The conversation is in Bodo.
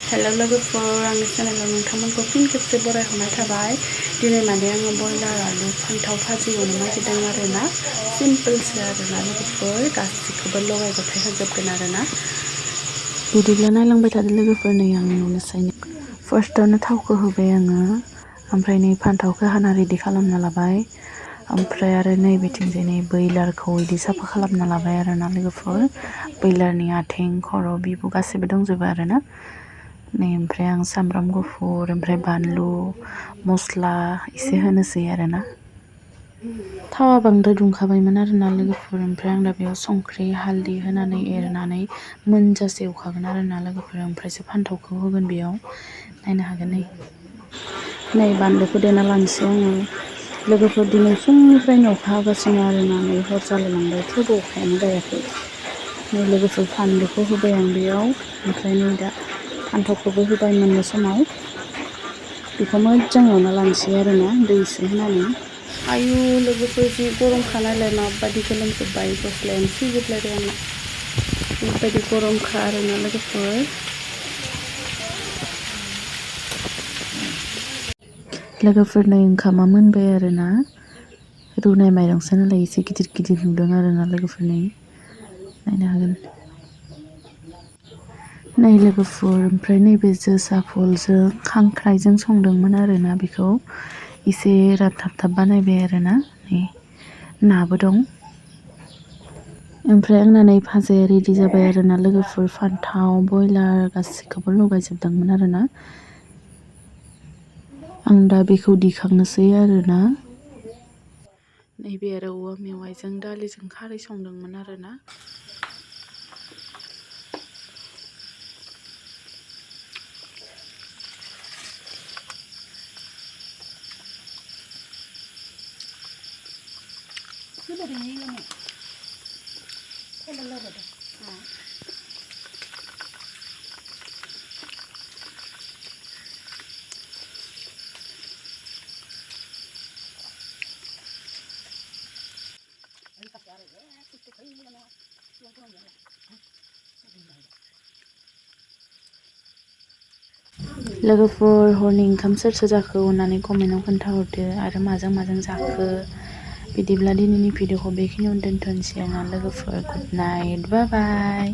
हेलो लोगोफोर आंनि चेनेलाव नोंथांमोनखौ फिन खेबसे बरायहरनाय थाबाय। दिनै माने आङो बयलार आलु फान्थाव भाजि एवनो नागिरदों आरोना। सिम्पोलसो आरोना लोगोफोर, गासिखौबो लगाय गथाय होजोबगोन आरोना। बिदिब्ला नायलांबाय थादो लोगोफोर, नै आं नुनोसै। फार्स्टआवनो थावखौ होबाय आङो, ओमफ्राय नै फान्थावखौ हाना रेडि खालामना लाबाय। ओमफ्राय आरो नै बिथिंजाय नै बयलारखौ बिदि साफा खालामना लाबाय आरोना लोगोफोर। बयलारनि आथिं खर' बिबु गासैबो दंजोबो आरोना। नै ओमफ्राय आं सामब्राम गुफुर ओमफ्राय बानलु मस्ला एसे होनोसै आरोना। थावा बांद्राय दुंखाबायमोन आरोना लोगोफोर, ओमफ्राय आं दा बेयाव संख्रि हालदै होनानै एरनानै मोनजासे एवखागोन आरोना लोगोफोर, ओमफ्रायसो फान्थावखौ होगोन बेयाव। नायनो हागोन नै बानलुखौ देना लानोसै आङो। लोगोफोर दिनै फुंनिफ्रायनो अखा हागासिनो आरोना, नै हर जालायलांबाय थेवबो अखायानो गायाखै। नै लोगोफोर फानलुखौ होबाय आं बेयाव, ओमफ्राय नै दा फान्थावखौबो होबाय मोननो समाव। बेखौ मोजां एवना लानोसै आरोना दै एसे होनानै। आयु लोगोफोर जि गरमखा नालाय माबायदि गोलोमजोब्बाय, गस्लायानो सिजोबलायबाय आंना। बेबायदि गरमखा आरोना लोगोफोर। लोगोफोर नै ओंखामा मोनबाय आरोना। रुनाय माइरंसो नालाय एसे गिदिर गिदिर नुदों आरोना लोगोफोर, नै नायनो हागोन। नै लोगोफोर ओमफ्राय नैबे जोसा फुलजों खांख्राइजों संदोंमोन आरोना, बेखौ एसे रानथाबथाब बानायबाय आरोना। नै नाबो दं। ओमफ्राय आंना नै भाजाया रेडि जाबाय आरोना लोगोफोर, फान्थाव बयलार गासिखौबो लगायजोबदोंमोन आरोना। आं दा बेखौ दिखांनोसै आरोना। नैबे आरो औवा मेवाइजों दालिजों खारै संदोंमोन आरोना। लोगोफोर हरनि ओंखाम सोर जाखो अननानै कमेन्टआव खोन्थाहरदो, आरो माजों माजों जाखो। बिदिब्ला दिनैनि भिडिअखौ बेखिनियावनो दोनथ'नोसै आरोना लोगोफोर। गुड नाइट, बाय बाय।